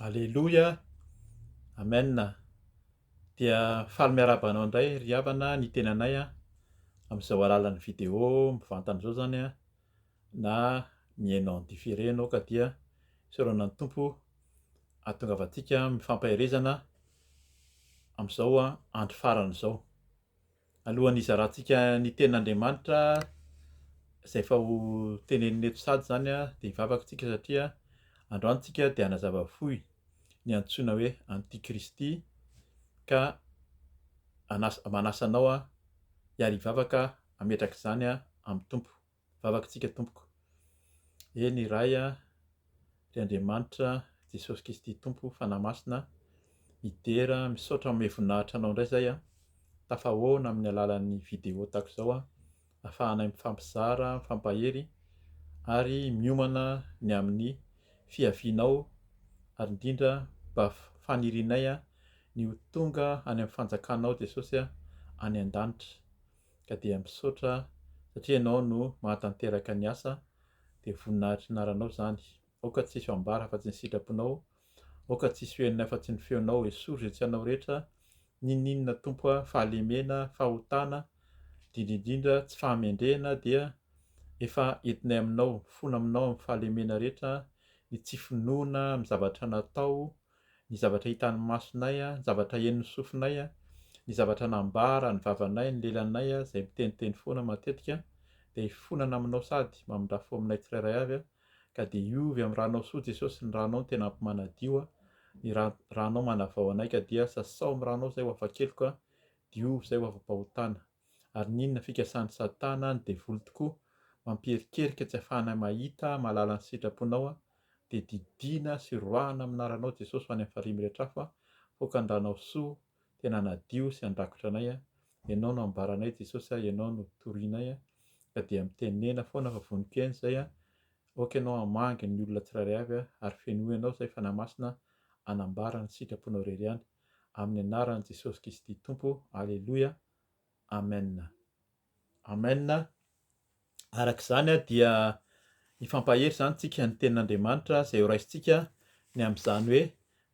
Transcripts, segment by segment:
Aleloia! Amen! Dia faly miarahaba anao indray ry havana ny tenanay amin'izao alalan'ny vidéo mivantana izao izany na mihaino en différé ianao ka dia isaorana ny Tompo ahatongavantsika mifampaherezana amin'izao andro farany izao. Alohan'ny hizarantsika ny tenin'Andriamanitra izay efa ho tenenina eto sady izany dia hivavaka isika satria androany isika dia hanazava fohy ny antsoina hoe antikristy ka hanasa manasa anao hiary hivavaka hametraka izany amin'ny Tompo. Vavaka tsika tompoko. Eny Ray a, ry Andriamanitra, Jesosy Kristy Tompo, Fanahy Masina, midera, misaotra manome voninahitra Anao indray izay a, tafahoana amin'ny alalan'ny vidéo tahaka izao a, afahanay mifampizara, mifampahery ary miomana ny amin'ny fiavianao ary indrindra mba fanirianay a, ny ho tonga any amin'ny fanjakanao Jesosy a, any an-danitra. ka dia misaotra satria ianao no mahatanteraka ny asa dia voninahitry ny anaranao izany. Aoka tsy hisy ho ambara afa-tsy ny sitraponao, aoka tsy hisy ho henonay afa-tsy ny feonao, esory izay tsy anao rehetra, n'inon'inona Tompo a, fahalemena, fahotana, indrindra indrindra tsy fahamendrehana dia efa entinay aminao, mifona aminao amin'ny fahalemena rehetra, ny tsy finoana amin'ny zavatra natao, ny zavatra hitan'ny masonay, ny zavatra henon'ny sofinay, ny zavatra nambara, ny vavanay, ny lelanay izay miteniteny foana matetika, dia hifonana aminao sady mamindrà fo aminay tsirairay avy ka dia hiovy amin'ny ranao soa Jesosy, ny ranao no tena ampimanadio, ny ranao manavao anay ka dia sasao amin'ny ranao izay ho afa-keloka, diovy izay ho afa-pahotana. Ary n'inona fikasan'i Satana, ny devoly tokoa, mampierikerika tsy afahanay mahita, mahalala ny sitraponao, dia didiana sy roahana amin'ny anaranao Jesosy ho any amin'ny farihy miretrafo, faoka ny ranao soa tena hanadio sy handrakotra anay, Ianao no ambaranay Jesosy a, Ianao no torianay, ka dia mitenena foana fa vonon-kena izay, aoka Ianao hamangy ny olona tsirairay avy, ary fenoy Ianao izay Fanahy Masina hanambara ny sitraponao irery ihany. Amin'ny anaran'i Jesosy Kristy Tompo Aleloia Amen Amen Araka izany dia hifampahery izany tsika ny tenin'Andriamanitra izay ho raisintsika ny amin'izany hoe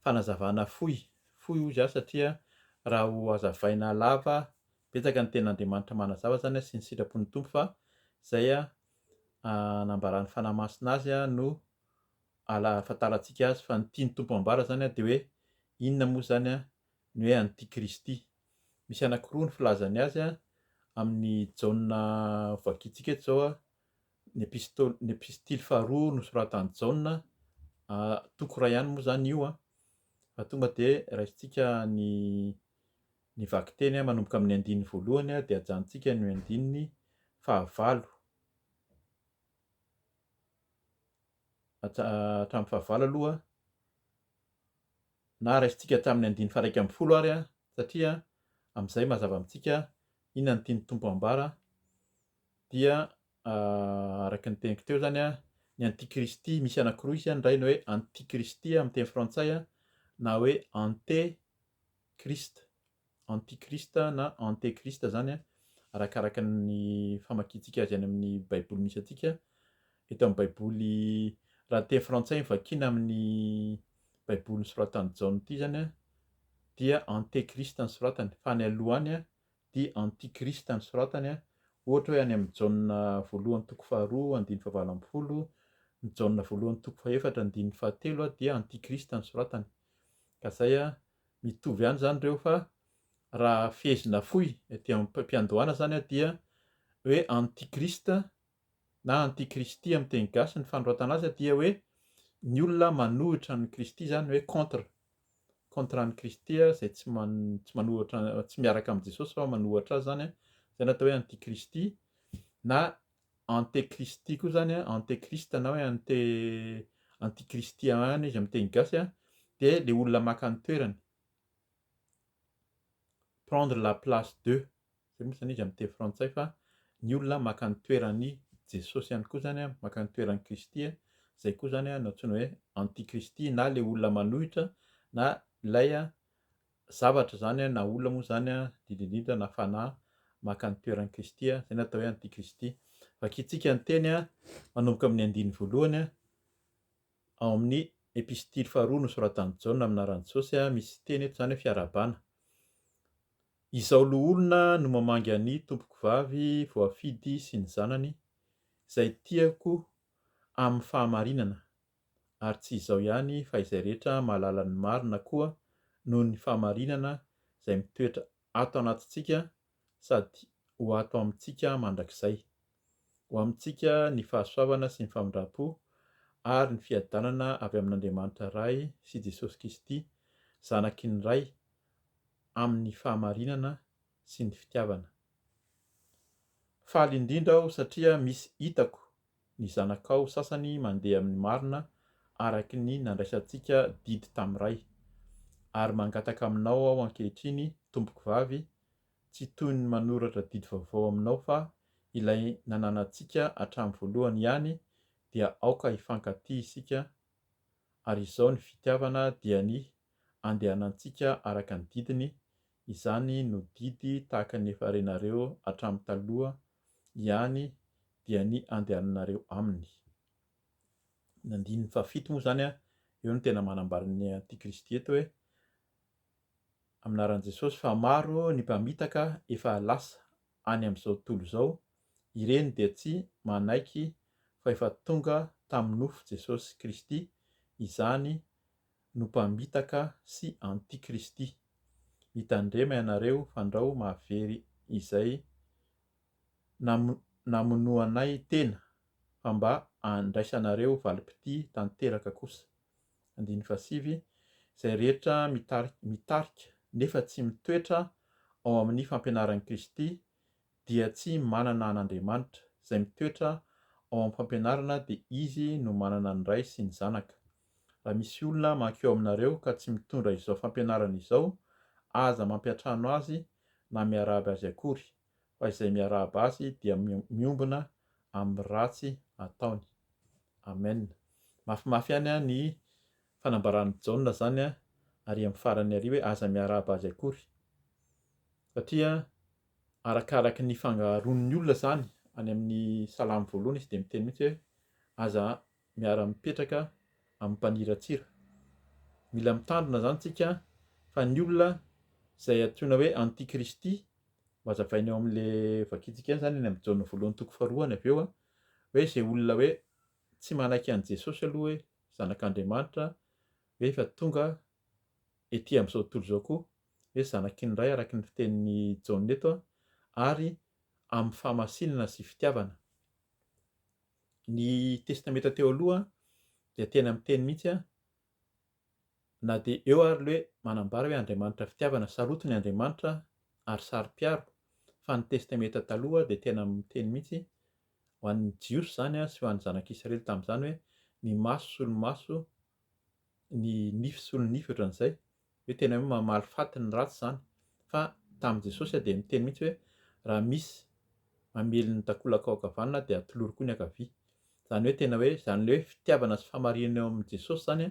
fanazavana fohy fohy hozy aho satria raha ho hazavaina lava betsaka ny tenin'Andriamanitra manazava izany sy ny sitrapon'ny Tompo fa izay anambaran'ny Fanahy Masina azy no ahafantarantsika azy fa ny tian'ny Tompo ambara izany dia hoe inona moa izany ny hoe antikristy. Misy anankiroa ny filazany azy amin'ny Jaona vakintsika eto izao, ny epistôly ny epistily faharoa nosoratan'i Jaona, toko iray ihany moa izany io fa tonga dia raisintsika ny ny vakiteny manomboka amin'ny andininy voalohany dia ajanontsika ny andininy fahavalo. Hatramin'ny fahavalo aloha na raisintsika hatramin'ny andininy faha-11 ary satria amin'izay mazava amintsika inona no tian'ny Tompo ambara dia araka ny teniko teo izany ny antikristy misy anankiroa izy ny iray ny hoe antikristy amin'ny teny frantsay na hoe ante christ Antichrist na Antéchrist izany arakaraka ny famakiantsika azy any amin'ny baiboly misy antsika. Eto amin'ny baiboly raha teny frantsay no vakiana amin'ny baiboly nosoratan'i Jaona ity izany dia Antéchrist ny soratany fa any aloha any dia Antichrist ny soratany. Ohatra hoe any amin'ny Jaona voalohany toko faharoa andininy fahavalo ambin'ny folo, ny Jaona voalohany toko fahefatra andininy fahatelo dia Antichrist ny soratany. Ka izay Mitovy ihany izany ireo fa raha fehezina fohy ety am-piandohana izany dia hoe antichrist na antikristy amin'ny teny gasy ny fanoratana azy dia hoe ny olona manohitra an'i Kristy izany hoe contre, contre an'i Kristy izay tsy tsy manohitra tsy miaraka amin'i Jesosy fa manohitra azy izany, izay no atao hoe antikristy na antekristy koa izany an, antekrista na hoe ante antikristy ihany izy amin'ny teny gasy an, dia ilay olona maka ny toerany, prendre la place de, izay moa izany izy amin'ny teny frantsay fa ny olona maka ny toeran'i Jesosy ihany koa izany an, maka ny toeran'i Kristy an, izay koa izany an no antsoina hoe antikristy na ilay olona manohitra na ilay zavatra izany na olona moa izany indrindra indrindra na fanahy maka ny toeran'i Kristy, izay no atao hoe antikristy. Vakintsika ny teny manomboka amin'ny andininy voalohany ao amin'ny Epistily faharoa nosoratan'i Jaona amin'ny anaran'i Jesosy, misy teny eto izany hoe fiarahabana. Izao loholona no mamangy an'i tompokovavy voafidy sy ny zanany, izay tiako amin'ny fahamarinana, ary tsy izao ihany fa izay rehetra mahalala ny marina koa noho ny fahamarinana izay mitoetra ato anatintsika sady ho ato amintsika mandrakizay. Ho amintsika ny fahasoavana sy ny famindram-po ary ny fiadanana avy amin'Andriamanitra Ray sy Jesosy Kristy Zanaky ny Ray amin'ny fahamarinana sy ny fitiavana. Faly indrindra aho satria misy hitako ny zanakao sasany mandeha amin'ny marina araky ny nandraisantsika didy tamin'ny Ray. Ary mangataka aminao aho ankehitriny, tompokovavy, tsy toy ny manoratra didy vaovao aminao fa ilay nananantsika hatramin'ny voalohany ihany dia aoka hifankatia isika ary izao ny fitiavana dia ny andehanantsika araka ny didiny, izany no didy tahaka ny efa renareo hatramin'ny taloha ihany dia ny andehananareo aminy. Ny andininy fahafito moa izany eo no tena manambara ny antikristy eto hoe amin'ny anaran'i Jesosy fa maro ny mpamitaka efa lasa any amin'izao tontolo izao, ireny dia tsy manaiky fa efa tonga tamin'ny nofo Jesosy Kristy, izany no mpamitaka sy antikristy. Mitandrema ianareo fandrao mahavery izay namonoanay tena fa mba andraisanareo valim-pitia tanteraka kosa. Andininy fahasivy, Izay rehetra mitarika nefa tsy mitoetra ao amin'ny fampianaran'i Kristy dia tsy manana an'Andriamanitra, izay mitoetra ao amin'ny fampianarana dia izy no manana ny Ray sy ny Zanaka. Raha misy olona mankeo aminareo ka tsy mitondra izao fampianarana izao, aza mampiantrano azy na miarahaba azy akory, fa izay miarahaba azy dia miombona amin'ny ratsy ataony. Amen. Mafimafy ihany ny fanambaran'i Jaona izany ary amin'ny farany ary hoe aza miarahaba azy akory. Satria arakaraky ny fangaroan'ny olona izany, any amin'ny salamo voalohany izy dia miteny mihitsy hoe aza miara-mipetraka amin'ny mpaniratsira. Mila mitandrina izany tsika fa ny olona izay antsoina hoe antikristy, ho hazavaina eo amin'ilay vakintsika iny izany any amin'ny Jaona voalohany toko faharoa any avy eo, hoe izay olona hoe tsy manaiky an'i Jesosy aloha hoe zanak'Andriamanitra, hoe efa tonga ety amin'izao tontolo izao koa, hoe zanaky ny Ray araka ny fitenin'i Jaona eto, ary amin'ny fahamasinana sy fitiavana. Ny Testamenta teo aloha dia tena miteny mihitsy na dia eo ary ilay hoe manambara hoe Andriamanitra fitiavana, sarotiny Andriamanitra ary saro-piaro, fa ny Testamenta taloha dia tena miteny mihitsy ho an'ny Jiosy izany sy ho an'ny zanak'Israely tamin'izany hoe ny maso solo maso, ny nify solo nify ohatran'izay, hoe tena hoe mamaly faty ny ratsy izany, fa tamin'i Jesosy dia niteny mihitsy hoe raha misy mamely ny takolaka ao ankavanana dia atolory koa ny ankavia. Izany hoe tena hoe izany ilay hoe fitiavana sy fahamarinana eo amin'i Jesosy izany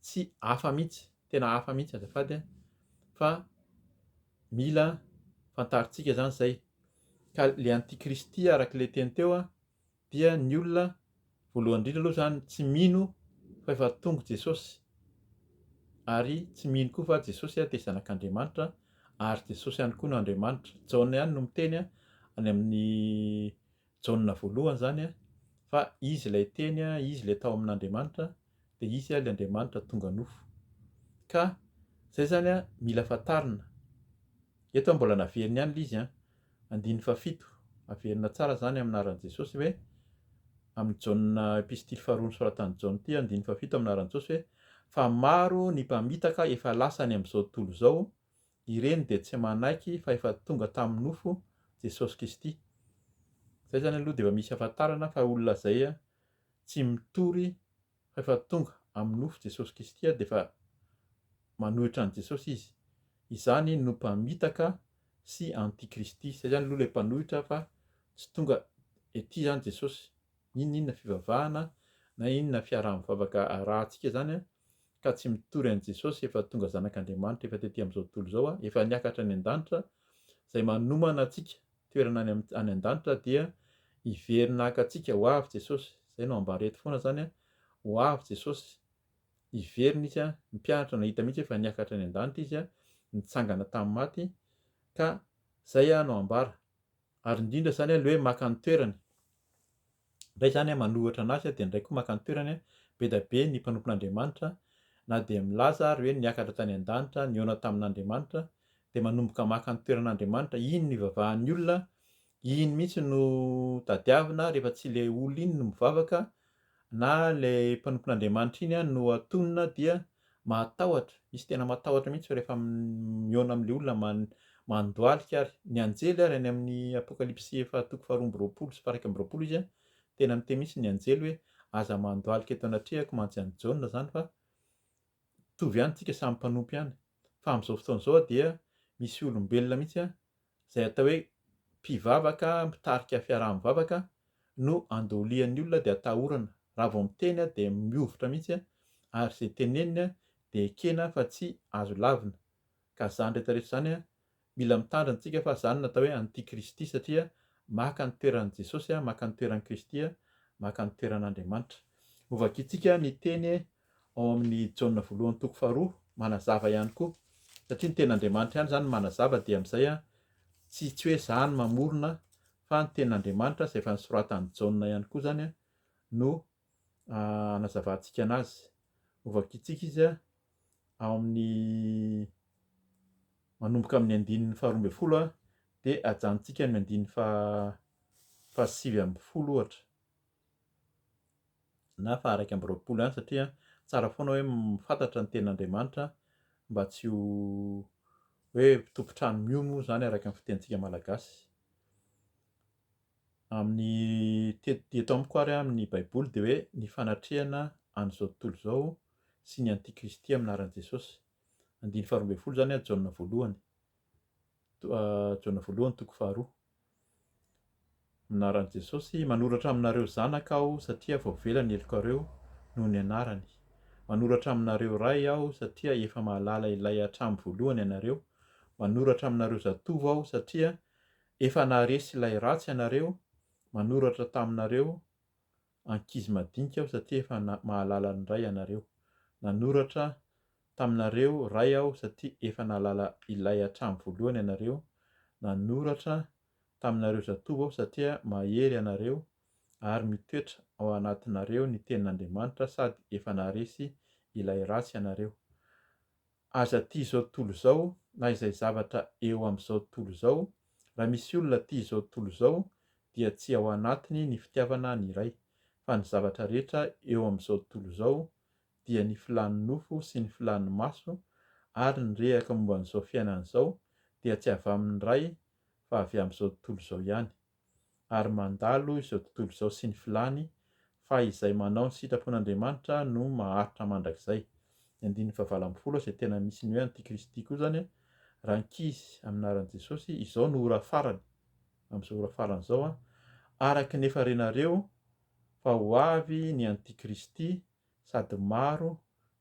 tsy hafa mihitsy, tena hafa mihitsy azafady fa mila fantarintsika izany izay. Ka ilay antikristy araka ilay teny teo dia ny olona voalohany indrindra aloha izany tsy mino fa efa tonga Jesosy ary tsy mino koa fa Jesosy dia zanak'Andriamanitra ary Jesosy ihany koa no Andriamanitra. Jaona ihany no miteny any amin'ny Jaona voalohany izany fa izy ilay teny, izy ilay tao amin'Andriamanitra dia izy ilay Andriamanitra tonga nofo. Ka izay izany mila fantarina. Eto mbola naveriny ihany ilay izy an. Andininy fahafito, averina tsara izany amin'ny anaran'i Jesosy hoe, amin'ny Jaona epistily faharoa nosoratan'i Jaona ity, andininy fahafito amin'ny anaran'i Jesosy hoe, fa maro ny mpamitaka efa lasa any amin'izao tontolo izao, ireny dia tsy manaiky fa efa tonga tamin'ny nofo Jesosy Kristy. Izay izany aloha dia efa misy ahafantarana fa olona izay tsy mitory fa efa tonga amin'ny nofo Jesosy Kristy dia efa manohitra an'i Jesosy izy. Izany no mpamitaka sy antikristy. Izay izany aloha ilay mpanohitra fa tsy tonga ety izany Jesosy. N'inon'inona fivavahana na inona fiaraha-mivavaka arahantsika izany ka tsy mitory an'i Jesosy efa tonga zanak'Andriamanitra efa tety amin'izao tontolo izao, efa niakatra any an-danitra, izay manomana antsika toerana any any an-danitra dia hiverina haka antsika, ho avy Jesosy, izay no ambara eto foana izany, ho avy Jesosy. Niverina izy, ny mpianatra nahita mihitsy hoe fa niakatra any an-danitra izy, nitsangana tamin'ny maty, ka zay no ambara. Ary indrindra izany ilay hoe maka ny toerany. Indray izany manohitra an'azy dia indray koa maka ny toerany. Be dia be ny mpanompon'Andriamanitra na dia milaza ary hoe niakatra tany an-danitra, nihaona tamin'Andriamanitra, dia manomboka maka ny toeran'Andriamanitra. Iny no ivavahan'ny olona, iny mihitsy no tadiavina rehefa tsy ilay olona iny no mivavaka na ilay mpanompon'Andriamanitra iny no atonina dia mahatahotra, misy tena matahotra mihitsy fa rehefa mihaona amin'ilay olona mandohalika ary ny anjely ary any amin'ny Apokalypsy efa toko faharoa amby roapolo sy faha-21 izy tena miteny mihitsy ny anjely hoe aza mandohalika eto anatrehako mantsy an'i Jaona izany fa mitovy ihany tsika samy mpanompo ihany fa amin'izao fotoana izao dia misy olombelona mihitsy izay atao hoe mpivavaka, mpitarika fiaraha-mivavaka no andolian'ny olona dia atahorana, raha vao miteny dia mihovitra mihitsy ary izay teneniny dia ekena fa tsy azo lavina. Ka izany rehetra rehetra izany mila mitandrina tsika fa izany no atao hoe antikristy satria maka ny toeran'i Jesosy, maka ny toeran'i Kristy, maka ny toeran'Andriamanitra. Hovakintsika ny teny ao amin'ny Jaona voalohany toko faharoa manazava ihany koa satria ny tenin'Andriamanitra ihany izany no manazava dia amin'izay tsy tsy hoe za no mamorona fa ny tenin'Andriamanitra izay efa nosoratan'i Jaona ihany koa izany no anazavantsika anazy. Hovakintsika izy ao amin'ny manomboka amin'ny andininy faharoa ambin'ny folo dia ajanontsika amin'ny andininy faha-19 ohatra. na faha-21 ihany satria tsara foana hoe mifantatra ny tenin'Andriamanitra mba tsy ho hoe tompon-trano mihono moa izany araka ny fitenintsika malagasy. Amin'ny eto amiko ary amin'ny Baiboly dia hoe ny fanatrehana an'izao tontolo izao sy ny antikristy amin'ny anaran'i Jesosy. Andininy faharoa ambin'ny folo izany Jaona voalohany. Jaona voalohany toko faharoa. Anaran'i Jesosy, manoratra aminareo zanaka aho satria voavela ny helokareo noho ny anarany. Manoratra aminareo ray aho satria efa mahalala ilay hatramin'ny voalohany ianareo. Manoratra aminareo zatovo aho satria efa naharesy ilay ratsy ianareo. Manoratra taminareo ankizy madinika aho satria efa mahalala ny Ray ianareo. Nanoratra taminareo Ray aho satria efa nahalala ilay hatramin'ny voalohany ianareo. Nanoratra taminareo zatovo aho satria mahery ianareo ary mitoetra ao anatinareo ny tenin'Andriamanitra sady efa naharesy ilay ratsy ianareo. Aza tia izao tontolo izao na izay zavatra eo amin'izao tontolo izao, raha misy olona tia izao tontolo izao dia tsy ao anatiny ny fitiavana ny Ray, fa ny zavatra rehetra eo amin'izao tontolo izao dia ny filàn'ny nofo sy ny filàn'ny maso ary ny rehaka momba an'izao fiainana izao dia tsy avy amin'ny Ray fa avy amin'izao tontolo izao ihany. ary mandalo izao tontolo izao sy ny filàny, fa izay manao ny sitrapon'Andriamanitra no maharitra mandrakizay. Ny andininy faha-18 izay tena misy ny hoe antikristy koa izany, rankizy amin'ny anaran'i Jesosy, izao no ora farany, amin'izao ora farany izao, araka ny efa renareo fa ho avy ny antikristy sady maro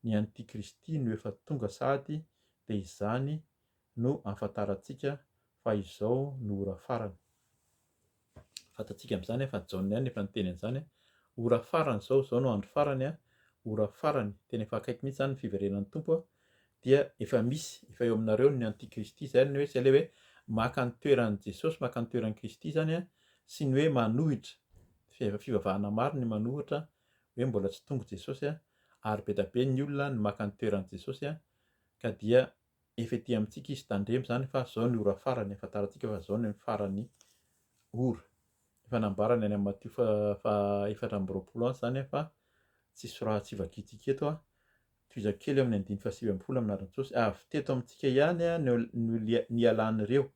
ny antikristy no efa tonga sady dia izany no ahafantarantsika fa izao no ora farany. Fantatsika amin'izany fa Jaona ihany efa niteny an'izany, ora farany izao, izao no andro farany, ora farany, tena efa akaiky mihitsy izany ny fiverenan'ny Tompo, dia efa misy, efa eo aminareo ny antikristy, izay ny hoe, izay ilay hoe maka ny toeran'i Jesosy, maka ny toeran'i Kristy izany, sy ny hoe manohitra, fivavahana maro ny manohitra hoe mbola tsy tonga Jesosy, ary be dia be ny olona ny maka ny toeran'i Jesosy, ka dia Efa ety amintsika izy tandremo izany fa zao ny ora farany afantarantsika fa zao ny faran'ny ora. Efa nambarany any amin'ny Matio faha 24 any izany fa tsy soraha tsy vakintsika eto a. Tohizako kely amin'ny andininy faha 19 amin'ny anaran'i Jesosy. Avy teto amintsika ihany no nialan'ireo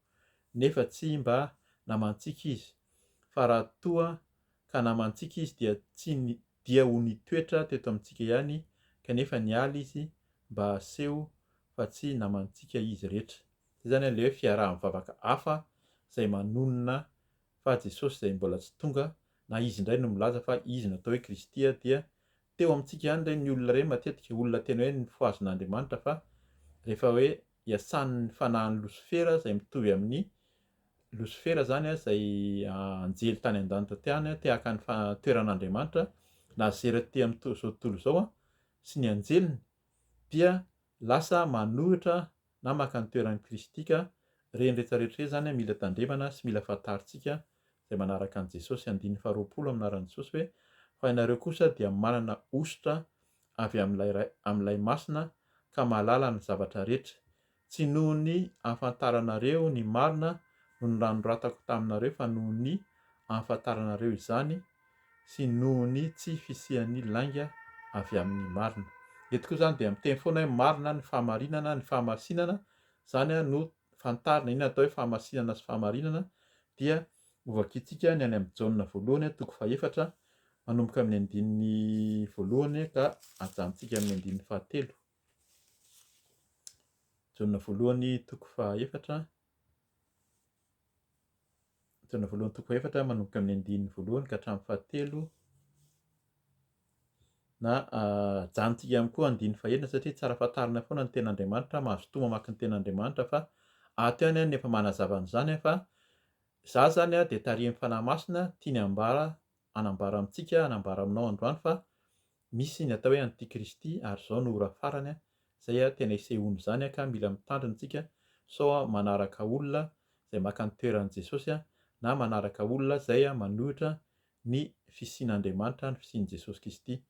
nefa tsy mba namantsika izy. Fa raha toa ka namantsika izy dia tsy dia ho nitoetra teto amintsika ihany kanefa niala izy mba haseho fa tsy namantsika izy rehetra. Zay zany ilay hoe fiaraha-mivavaka hafa izay manonona fa Jesosy izay mbola tsy tonga na izy indray no milaza fa izy no atao hoe Kristy dia teo amintsika ihany ireny olona ireny matetika, olona tena hoe nofohazin'Andriamanitra fa rehefa hoe iasan'ny fanahin'i Losifera izay mitovy amin'ny Losifera izany izay anjely tany an-danitra tany te haka ny toeran'Andriamanitra nazera tety amin'izao tontolo izao sy ny anjeliny. dia lasa manohitra na maka ny toeran'i Kristy ka ireny rehetra rehetra ireny izany mila tandremana sy mila fantarintsika izay manaraka an'i Jesosy. Andininy faharoapolo amin'ny anaran'i Jesosy hoe, Fa ianareo kosa dia manana hosotra avy amin'ilay Ray, amin'ilay Masina ka mahalala ny zavatra rehetra. Tsy noho ny ahafantaranareo ny marina no niranoratako taminareo fa noho ny ahafantaranareo izany sy noho ny tsy fisian'ny lainga avy amin'ny marina. Eto koa izany dia miteny foana hoe marina ny fahamarinana, ny fahamasinana, izany no fantarina, inona atao hoe fahamasinana sy fahamarinana dia hovakintsika ny any amin'ny Jaona voalohany toko fahefatra manomboka amin'ny andininy voalohany ka ajanontsika amin'ny andininy fahatelo. Jaona voalohany toko fahefatra Jaona voalohany toko fahefatra manomboka amin'ny andininy voalohany ka hatramin'ny fahatelo na ajanontsika ihany koa andininy fahenina satria tsara fantarina foana ny tenin'Andriamanitra, mazotoa mamaky ny tenin'Andriamanitra fa ato ihany aho no efa manazava an'izany fa za zany dia tarihin'ny Fanahy Masina tiany hambara hanambara amintsika hanambara aminao androany fa Misy ny atao hoe antikristy ary izao no ora farany izay tena isehoan'izany ka mila mitandrina isika sao manaraka olona izay maka ny toeran'i Jesosy na manaraka olona izay manohitra ny fisian'Andriamanitra, ny fisian'i Jesosy Kristy.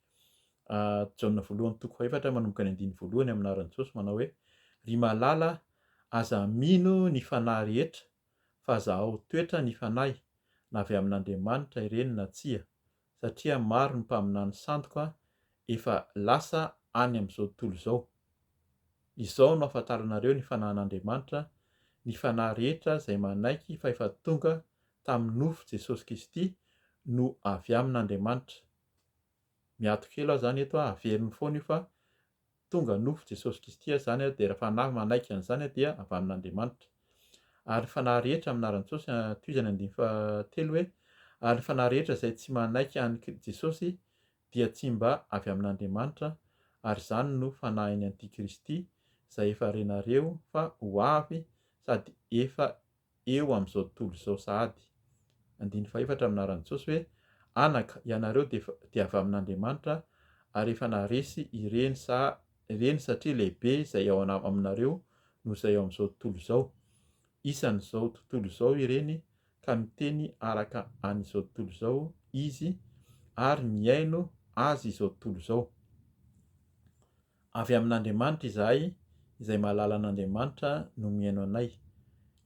Jaona voalohany toko fahefatra manomboka ny andininy voalohany amin'ny anaran'i Jesosy manao hoe, Ry malala, aza mino ny fanahy rehetra fa zahao toetra ny fanahy na avy amin'Andriamanitra ireny na tsia, satria maro ny mpaminany sandoka efa lasa any amin'izao tontolo izao. Izao no ahafantaranareo ny fanahin'Andriamanitra, ny fanahy rehetra izay manaiky fa efa tonga tamin'ny nofo Jesosy Kristy no avy amin'Andriamanitra. Miato kely aho izany eto, averiny foana io fa Tonga nofo Jesosy Kristy aza izany dia raha fanahy manaiky an'izany dia avy amin'Andriamanitra. Ary ny fanahy rehetra amin'ny anaran'i Jesosy, tohizany andininy fahatelo hoe, ary ny fanahy rehetra izay tsy manaiky an'i Jesosy dia tsy mba avy amin'Andriamanitra, ary izany no fanahin'ny antikristy izay efa renareo fa ho avy sady efa eo amin'izao tontolo izao sahady. Andininy fahefatra amin'ny anaran'i Jesosy hoe, Anaka, ianareo dia dia avy amin'Andriamanitra ary efa naharesy ireny sa ireny satria lehibe izay ao aminareo noho izay ao amin'izao tontolo izao. Isan'izao tontolo izao ireny ka miteny araka an'izao tontolo izao izy ary mihaino azy izao tontolo izao. Avy amin'Andriamanitra izahay, izay mahalala an'Andriamanitra no mihaino anay.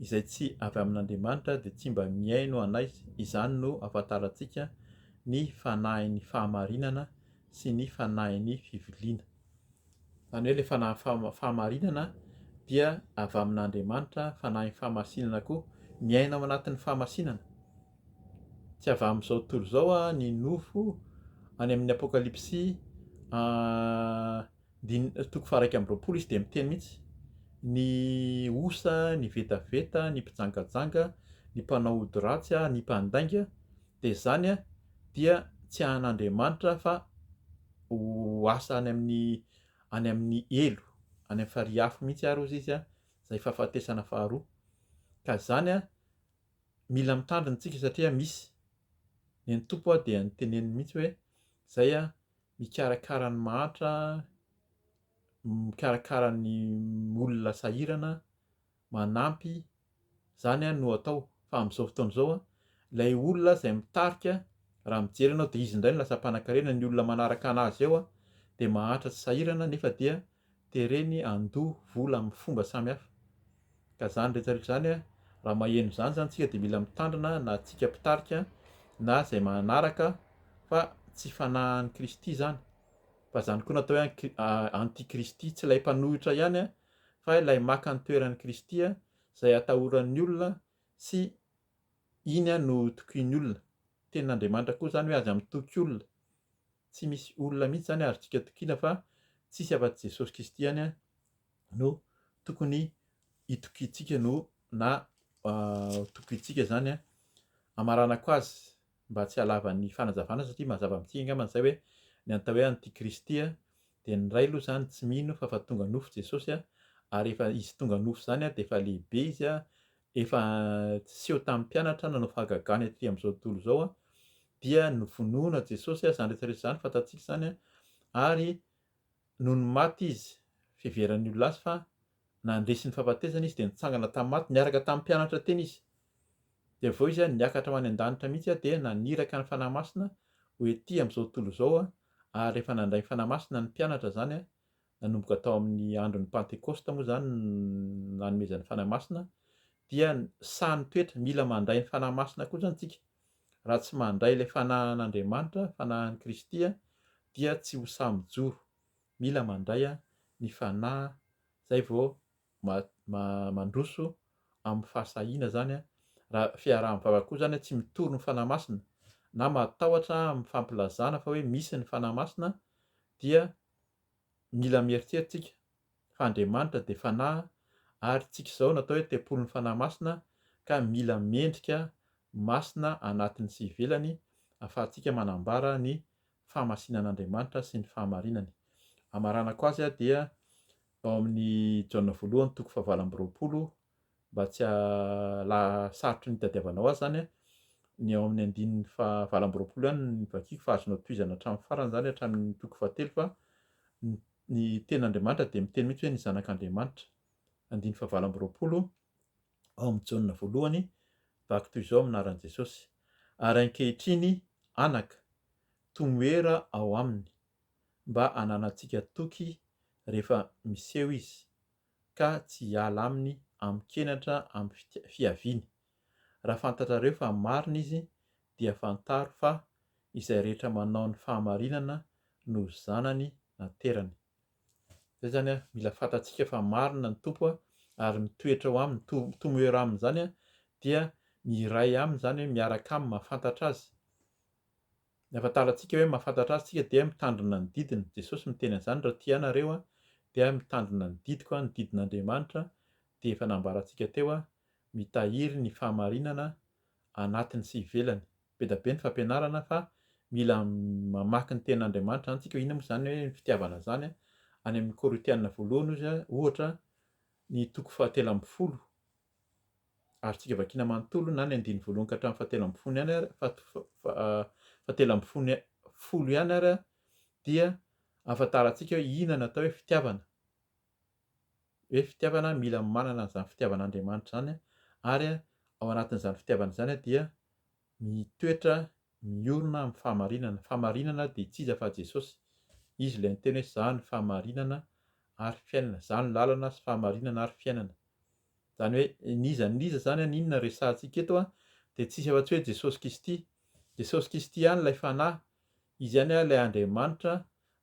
Izay tsy avy amin'Andriamanitra dia tsy mba mihaino anay, izany no ahafantarantsika ny fanahin'ny fahamarinana sy ny fanahin'ny fiviliana. Izany hoe ilay fanahin'ny fahamarinana dia avy amin'Andriamanitra, fanahin'ny fahamasinana koa, miaina ao anatin'ny fahamasinana. Tsy avy amin'izao tontolo izao ny nofo, any amin'ny Apokalypsy andininy toko faha-21 izy dia miteny mihitsy, ny osa, ny vetaveta, ny mpijangajanga, ny mpanao ody ratsy, ny mpandainga, dia izany dia tsy an'Andriamanitra fa ho asa any amin'ny any amin'ny helo, any amin'ny farihy afo mihitsy ary hozy izy, izay fahafatesana faharoa. Ka izany mila mitandrina tsika satria misy ny an'ny Tompo dia niteneniny mihitsy hoe zay mikarakara ny mahantra, mikarakara ny olona sahirana, manampy, zany no atao fa amin'izao fotoana izao ilay olona izay mitarika raha mijery ianao dia izy indray no lasa mpanankarena, ny olona manaraka anazy eo dia mahantra sy sahirana nefa dia tereny handoa vola amin'ny fomba samy hafa. Ka izany rehetra rehetra izany, raha maheno izany izany tsika dia mila mitandrina na tsika mpitarika na izay manaraka fa tsy fanahin'i Kristy izany. Fa izany koa no atao hoe antikristy, tsy ilay mpanohitra ihany fa ilay maka ny toeran'i Kristy izay atahoran'ny olona sy iny no tokian'ny olona. Tenin'Andriamanitra koa izany hoe aza mitoky olona. Tsy misy olona mihitsy izany azontsika tokiana fa tsisy afa-tsy Jesosy Kristy ihany no tokony hitokiantsika no na tokintsika izany hamaranako azy mba tsy halava ny fanazavana satria mazava amintsika angamba izay hoe ny atao hoe antikristy dia ny ray aloha izany tsy mino fa efa tonga nofo Jesosy ary efa izy tonga nofo izany dia efa lehibe izy efa niseho tamin'ny mpianatra nanao fahagagana ety amin'izao tontolo izao dia novonoina Jesosy, izany rehetra rehetra izany fantatsika izany, ary nony maty izy, fiheveran'ny olona azy fa nandresy ny fahafatesana izy dia nitsangana tamin'ny maty niaraka tamin'ny mpianatra teny izy. Dia avy eo izy niakatra ho any an-danitra mihitsy dia naniraka ny Fanahy Masina ho ety amin'izao tontolo izao ary rehefa nandray ny Fanahy Masina ny mpianatra izany nanomboka tao amin'ny andron'ny Pantekosta moa izany no nanomezan'ny Fanahy Masina dia sahy nitoetra, mila mandray ny Fanahy Masina koa izany tsika. Raha tsy mandray ilay Fanahin'Andriamanitra, Fanahin'i Kristy dia tsy ho sahy mijoro. Mila mandray ny Fanahy zay vao mandroso amin'ny fahasahiana zany raha fiaraha-mivavaka koa zany tsy mitory ny Fanahy Masina na matahotra amin'ny fampilazana fa hoe misy ny Fanahy Masina dia mila mieritreritra tsika fa Andriamanitra dia Fanahy ary tsika izao natao hoe tempolin'ny Fanahy Masina ka mila mendrika masina anatiny sy ivelany ahafahantsika manambara ny fahamasinan'Andriamanitra sy ny fahamarinany. Amaranako azy dia ao amin'ny Jaona voalohany toko fahavalo amby 20 mba tsy hahasarotra ny hitadiavanao azy izany, ny ao amin'ny andininy fahavalo amby 20 ihany no vakiko fa azonao tohizana hatramin'ny farany izany hatramin'ny toko fahatelo fa ny tenin'Andriamanitra dia miteny mihitsy hoe ny zanak'Andriamanitra. Andininy fahavalo amby 20 ao amin'ny Jaona voalohany, vaky toy izao amin'ny anaran'i Jesosy. Ary ankehitriny, anaka, tomoera ao aminy, mba hananantsika toky rehefa miseho izy, ka tsy hiala aminy amin-kenatra amin'ny fiaviany. Raha fantatrareo fa marina izy, dia fantaro fa izay rehetra manao ny fahamarinana no zanany naterany. Izay izany, mila fantatsika fa marina ny Tompo ary mitoetra ao aminy, tomoera aminy izany dia miray aminy izany hoe miaraka aminy, mahafantatra azy. Ny ahafantarantsika hoe mahafantatra azy tsika dia mitandrina ny didiny. Jesosy miteny an'izany, raha tia anareo aho dia mitandrina ny didiko, ny didin'Andriamanitra dia efa nambarantsika teo, mitahiry ny fahamarinana anatiny sy ivelany. Be dia be ny fampianarana fa mila mamaky ny tenin'Andriamanitra izany tsika, inona moa izany hoe fitiavana izany? Any amin'ny Korintiana voalohany ozy ohatra ny toko fahatelo ambin'ny folo Azontsika vakiana manontolo na ny andininy voalohany ka hatramin'ny fahatelo ambin'ny folo ihany ary, fahatelo ambin'ny folo folo ihany ary dia ahafantarantsika hoe inona no atao hoe fitiavana. Hoe fitiavana, mila manana an'izany fitiavan'Andriamanitra izany ary ao anatin'izany fitiavana izany dia mitoetra miorina amin'ny fahamarinana. Fahamarinana dia tsy iza fa Jesosy. Izy ilay niteny hoe izaho no fahamarinana ary fiainana. Izaho no lalana sy fahamarinana ary fiainana. Izany hoe n'iza n'iza izany an, inona resahantsika eto an, dia tsisy afa-tsy hoe Jesosy Kisty. Jesosy Kisty ihany ilay Fanahy, Izy ihany ilay Andriamanitra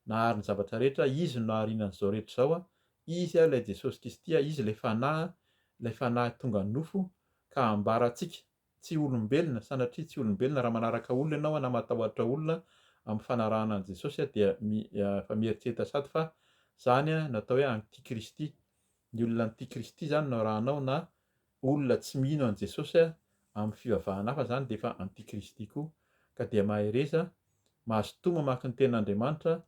nahary ny zavatra rehetra, Izy no nahariana an'izao rehetra izao an, Izy ilay Jesosy Kisty, Izy ilay Fanahy, ilay Fanahy tonga nofo ka ambara antsika. Tsy olombelona, sanatria tsy olombelona, raha manaraka olona ianao na matahotra olona amin'ny fanarahana an'i Jesosy dia efa mieritreritra sady fa izany no atao hoe antikristy. Ny olona antikristy izany no arahanao na olona tsy mino an'i Jesosy amin'ny fivavahana hafa izany dia efa antikristy koa. Ka dia mahereza, mazotoa mamaky ny tenin'Andriamanitra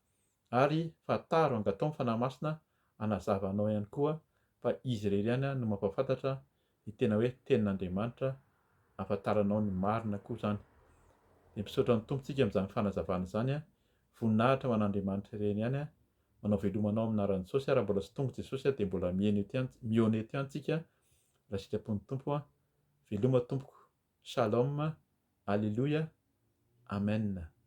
ary fantaro, angatao ny Fanahy Masina hanazava anao ihany koa fa Izy irery ihany no mampahafantatra ny tena hoe tenin'Andriamanitra ahafantaranao ny marina koa izany. Dia misaotra ny Tompo tsika amin'izany fanazavana izany. Voninahitra ho an'Andriamanitra irery ihany. Manao veloma anao amin'ny anaran'i Jesosy aho. Raha mbola tsy tonga Jesosy dia mbola mihaino ety an, mihaona ety an tsika raha sitrapon'ny Tompo an. Veloma tompoko. Shalom. Alléluia. Amen.